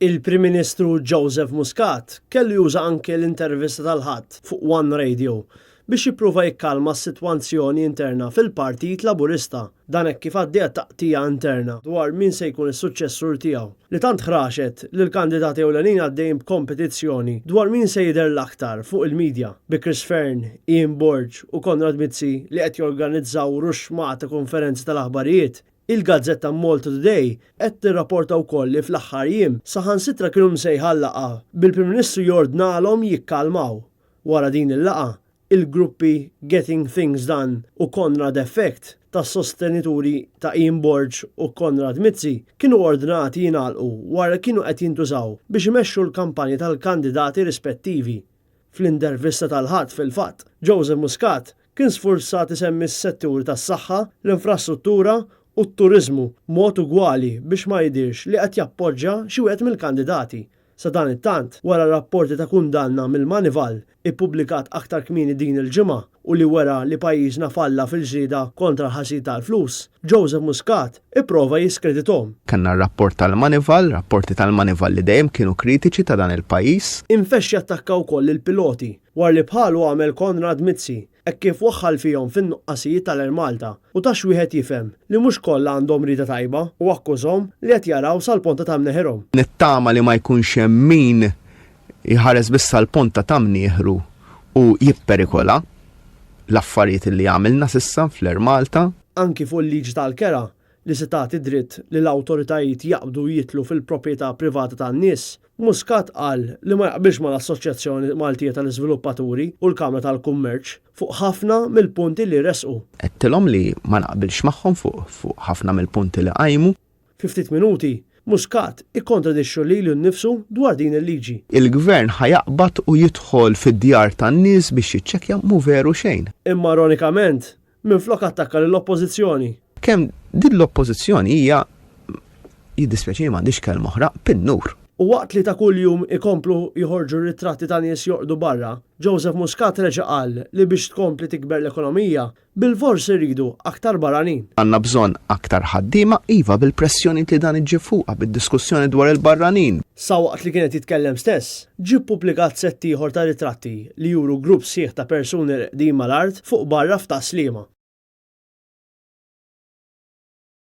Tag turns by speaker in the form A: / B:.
A: Il-Prim Ministru Joseph Muscat kellu juża anke l-intervista tal-Ħadd fuq One Radio biex jipprova jikkalma s-sitwanzjoni interna fil-Partit Laburista. Dan hekk kif għaddejja taqtigħa interna dwar min se jkun is-suċċessur tiegħu, li tant ħraxet li l-kandidati ewlenin għaddejjin b'kompetizzjoni dwar min se jidher l-aktar fuq il-media, bi Chris Fearne, Ian Borg u Konrad Mizzi li qed jorganizzaw ruxxmata konferenzi tal-aħbarijiet. Il-gazzetta Malta Today qed tirrapporta wkoll li fl-aħħar jiem saħansitra kienu msejħa għal laqgħa bil-Prim Ministru jordnalhom jikkalmaw. Wara din il-laqgħa, il-gruppi Getting Things Done u Konrad Effect tas-sostenituri ta' Ian Borg u Konrad Mizzi kienu ordnati jingħalqu wara li kienu qed jintużaw biex imexxu l-kampanji tal-kandidati rispettivi. Fl-intervista tal-Ħadd fil-fatt, Joseph Muscat kien sfurzat isemmi s-setturi tas-saħħa, l-infrastruttura u t-turiżmu b'mod ugwali biex ma jidhirx li qed jappoġġja xi wieħed mill-kandidati. Sadanittant, wara rapporti ta' kundanna mill-Moneyval ippubblikat aktar kmieni din il-ġimgħa u li wera li pajjiżna falla fil-ġlieda kontra l-ħasil tal-flus, Joseph Muscat ipprova jiskredithom.
B: Kellna r-rapport tal-Moneyval, rapporti tal-Moneyval li dejjem kienu kritiċi ta' dan il-pajjiż.
A: Infexx jattakka wkoll lill-piloti Wara li bħalu għamel Konrad Mizzi, hekk kif waħħal fihom fin-nuqqasijiet tal-Air Malta u ta x'wieħed jifhem li mhux kollha għandhom rieda tajba u akkużhom li qed jaraw sal-ponta ta' mneħirhom.
B: Nittama li ma jkunx hemm min jħares biss sal-ponta ta' mnieħru u jipperikola l-affarijiet li għamilna s'issa fl-Air Malta.
A: Anki fuq il-liġi tal-kera, li se tagħti dritt li l-awtoritajiet jaqbdu u jidħlu fil-proprjetà privata tan-nies, Muscat qal li ma jaqbilx mal-Assoċjazzjoni Maltija tal-Iżviluppaturi u l-Kamra tal-Kummerċ fuq ħafna mill-punti li ressqu.
B: Għedtilhom li ma naqbilx magħhom fuq ħafna mill-punti li qajmu.
A: Fi ftit minuti, Muscat ikkontradixxu lilu nnifsu dwar din il-liġi.
B: Il-Gvern ħa jaqbad u jidħol fid-djar tan-nies biex jiċċekkja mhu veru xejn.
A: Imma ironikament, Minflok attakka lill-Oppożizzjoni.
B: Kemm din l-Oppożizzjoni hija, jiddispjaċini m'għandix kelma oħra, pinnur.
A: U waqt li ta' kuljum ikomplu joħorġu ritratti ta' nies jorqdu barra, Joseph Muscat reġa' qal li biex tkompli tikber l-ekonomija, bilfors irridu aktar barranin.
B: Għandna bżonn aktar ħaddiema, iva, bil-pressjonijiet li dan iġib fuqha, bid-diskussjoni dwar il-barranin.
A: Sa waqt li kien qed jitkellem stess, ġie ppubblikat sett ieħor ta' ritratti li juru grupp sħiħ ta' persuni reqdin mal-art fuq barra f'Tas-Sliema.